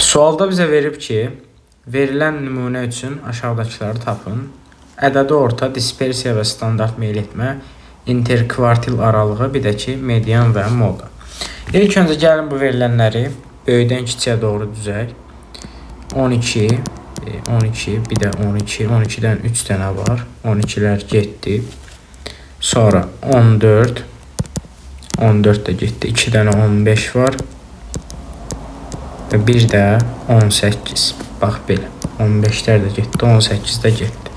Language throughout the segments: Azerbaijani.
Sualda bizə verib ki, verilən nümunə üçün aşağıdakıları tapın. Ədədi orta, dispersiya və standart meyl etmə, interkvartil aralığı, bir də ki, median və moda. İlk öncə gəlin bu verilənləri böyükdən kiçiyə doğru düzək. 12, 12, bir də 12, 12-dən 3 dənə var. 12-lər getdi. Sonra 14, 14 də getdi. 2 dənə 15 var. Və bir də 18. Bax belə. 15-lər də getdi, 18 də getdi.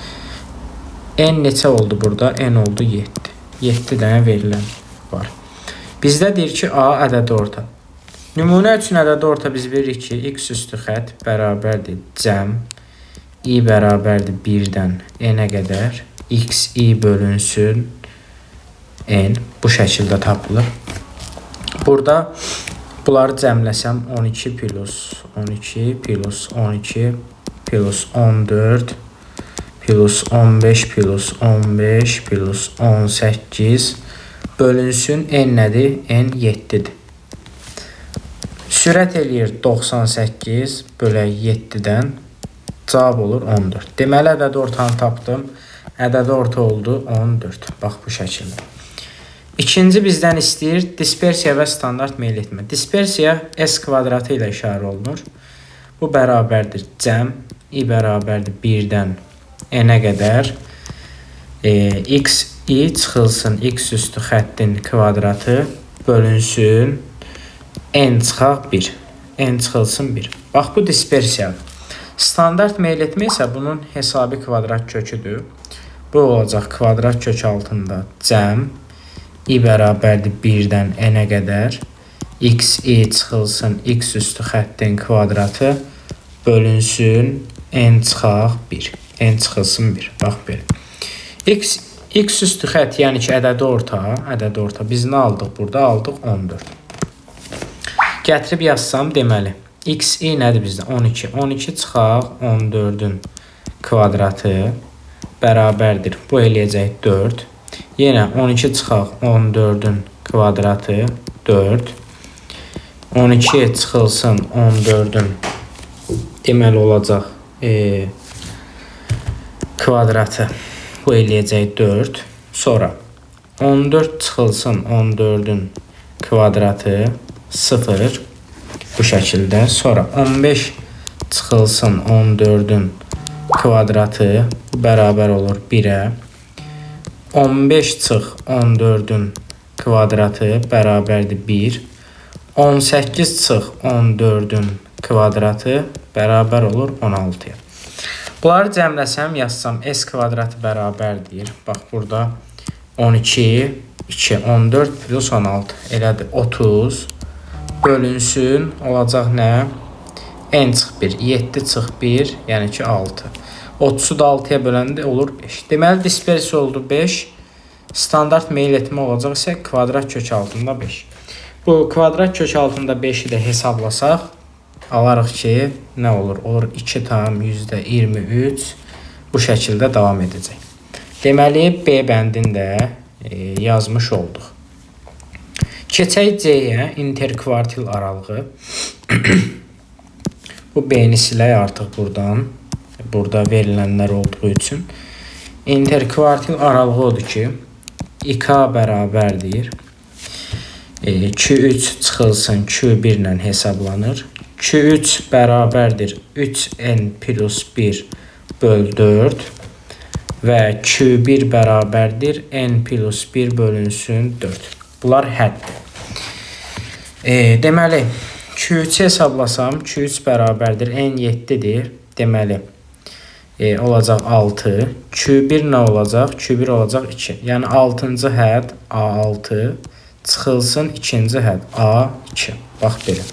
N neçə oldu burada? N oldu 7. 7 dənə verilən var. Bizdə deyir ki, A ədədi orta. Nümunə üçün ədədi orta biz bilirik ki, x üstü xətt bərabərdir cəm i bərabərdir 1-dən n-ə qədər x i bölünsün n bu şəkildə tapılır. Burada bunları cəmləsəm 12 plus 12 plus 12 plus 14 plus 15 plus 15 plus 18 bölünsün n nədir? N 7-dir. Sürət eləyir 98 bölək 7-dən cavab olur 14. Deməli ədədi ortanı tapdım. Ədədi orta oldu 14. Bax bu şəkildə. İkinci bizdən istəyir dispersiya və standart meyl etmə. Dispersiya S kvadratı ilə işarə olunur. Bu bərabərdir cəm i bərabərdir 1-dən n-ə qədər x i çıxılsın x üstü xəttin kvadratı bölünsün n çıxaq 1. N çıxılsın 1. Bax bu dispersiyadır. Standart meyl etmə isə bunun hesabi kvadrat köküdür. Bu olacaq kvadrat kök altında cəm i bərabərdir 1-dən n-ə qədər x i çıxılsın x üstü xəttin kvadratı bölünsün n çıxaq 1. N çıxılsın 1. Bax belə. X üstü xətt, yəni ki, ədədi orta, ədədi orta. Biz nə aldıq burada? Aldıq 14. Gətirib yazsam, deməli, x i nədir bizdə? 12. 12 çıxaq 14-ün kvadratı bərabərdir. Bu eləyəcək 4. Yenə 12 çıxaq 14-ün kvadratı 4. 12 çıxılsın 14-ün deməli olacaq kvadratı. Bu eləyəcək 4. Sonra 14 çıxılsın 14-ün kvadratı 0. Bu şəkildə. Sonra 15 çıxılsın 14-ün kvadratı bu bərabər olur 1-ə. 15 çıx 14-ün kvadratı bərabərdir 1. 18 çıx 14-ün kvadratı bərabər olur 16-ya. Bunları cəmləsəm, yazsam S kvadratı bərabərdir. Bax burada 12, 2, 14 plus 16 elədir 30 bölünsün olacaq nə? N çıx 1, 7 çıx 1, yəni ki 6. 30-u da 6-ya böləndə olur 5. Deməli dispersiya oldu 5. Standart meyl etmə olacaq isə kvadrat kök altında 5. Bu kvadrat kök altında 5-i də hesablasaq alarıq ki, nə olur? Olur 2,23 bu şəkildə davam edəcək. Deməli B bəndini də yazmış olduq. Keçək C-yə, interkvartil aralığı. Bu B-ni silək artıq buradan. Burada verilənlər olduğu üçün. İnterkvartil aralığı odur ki, İK bərabərdir. Q3 çıxılsın Q1 ilə hesablanır. Q3 bərabərdir 3N plus 1 böl 4 və Q1 bərabərdir N plus 1 bölünsün 4. Bunlar həddir. Deməli, Q3-ü hesablasam, Q3 bərabərdir N 7-dir. Deməli, olacaq 6. Q1 nə olacaq? Q1 olacaq 2. Yəni 6-cı hədd A6 çıxılsın 2-ci hədd A2. Bax belə.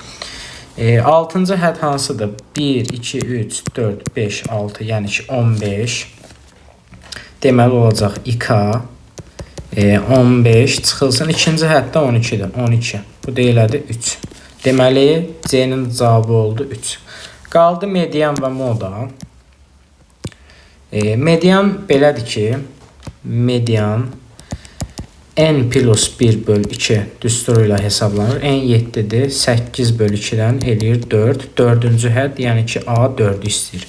6-cı hədd hansıdır? 1, 2, 3, 4, 5, 6, yəni ki 15. Deməli olacaq İK 15 çıxılsın 2-ci həddə 12-dir. 12. Bu da elədi 3. Deməli C-nin cavabı oldu 3. Qaldı median və moda. Median belədir ki, median N plus 1 böl 2 düsturu ilə hesablanır. N 7-dir. 8 böl 2-dən eləyir 4. Dördüncü hədd, yəni ki A 4-ü istəyir.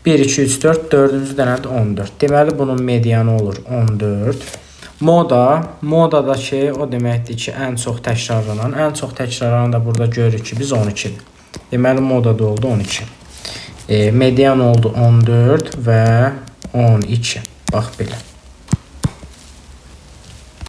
1, 2, 3, 4. Dördüncü dənə də 14. Deməli bunun medianı olur 14. Moda, modadakı o deməkdir ki, ən çox təkrarlanan, ən çox təkrarlanan da burada görürük ki, biz 12-dir. Deməli moda da oldu 12. Median oldu 14 və 12. Bax belə.